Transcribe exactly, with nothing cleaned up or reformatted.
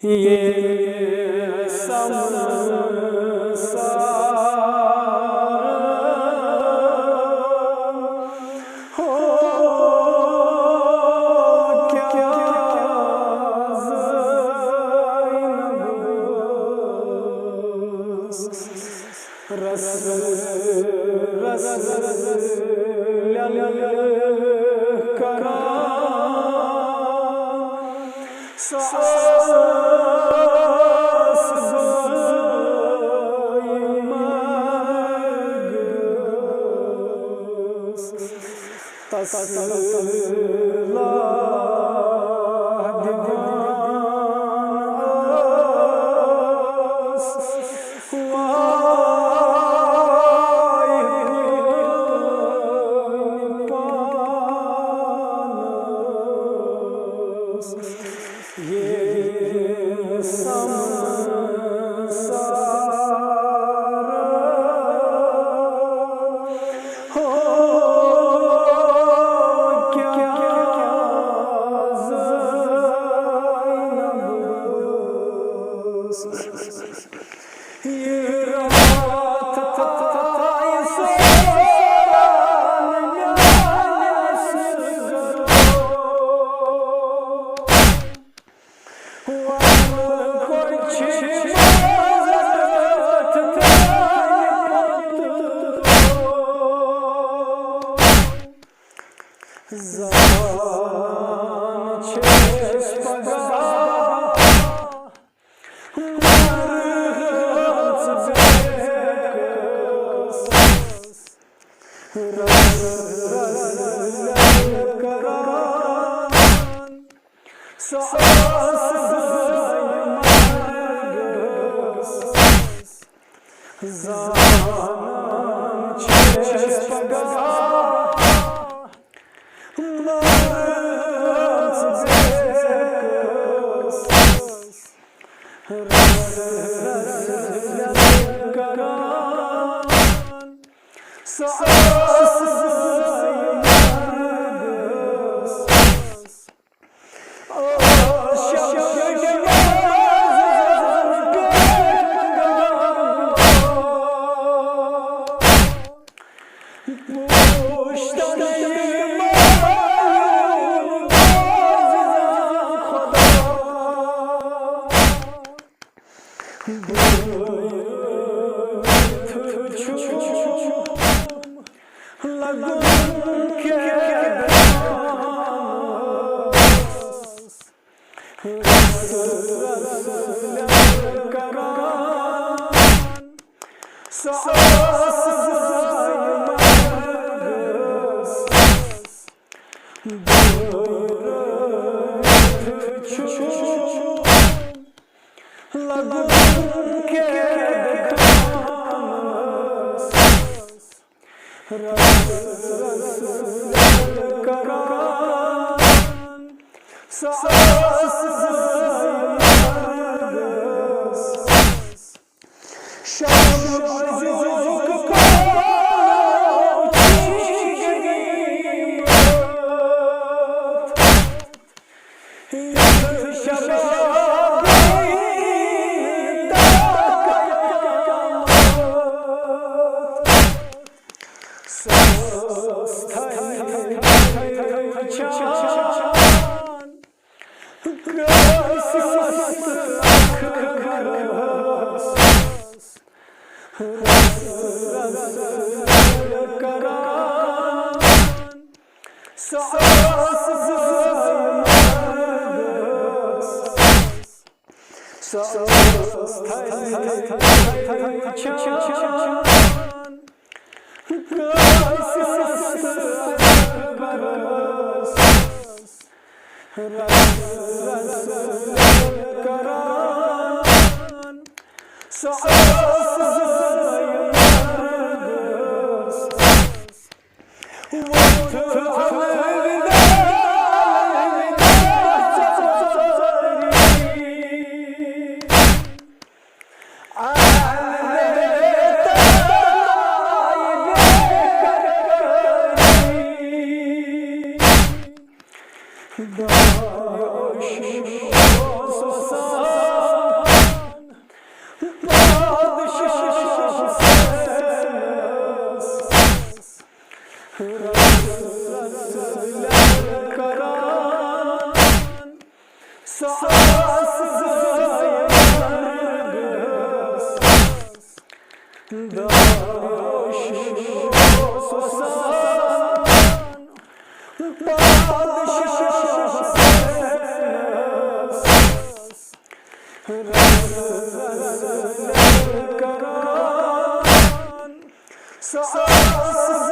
ییٚلہِ سمسار ہو کیٛاہ زینبس رس رس لل کران۔ سۄ ٲس زٲے مرگ گٔژھ۔ تسلا دِوان ٲس۔ وایہِ پانس ییٚلہِ سمسار ہو کیٛاہ زینبس۔ زان چھس پگاہ مرہٕژ بیٚکس۔ رس رس لل کران۔ سۄ ٲس زٲے مرگس۔ زانان چھس پگاہ مرہٕژ بیٚکس۔ رس رس لل کران۔ سۄ ٲس زٲے مرگس۔ ٲس شب نماز پٮ۪ٹھ پگاہ۔ پُشتن معلوم خدا۔ بٲیِتھ چھُم لگُن قید۔ رس رس لل کران۔ سۄ ٲس زٲے مرگس۔ بٲیِتھ چھُم لگُن قید خانس۔ رس رس لل کران۔ سۄ ٲس زٲے مرگس۔ شب عزیزُک کوٚر چھی غنیمت۔ یتھ شب گٔیہِ تاک قیامت۔ سۄ ٲس تھل تھل وٕچھان۔ کٲنٛسہِ مستہٕ اکھ گرس۔ رس رس کران۔ سۄ ٲس زٲے مرگس۔ سۄ ٲس تھل تھل وٕچھان۔ کٲنٛسہِ مستہٕ اکھ گرس۔ رس رس کران۔ سۄ ٲس زٲے مرگس۔ وۄتھ الوداع، الوداع۔ داعش اوس وسان پادشاہ حسینس، رس رس کران۔ سُہ آس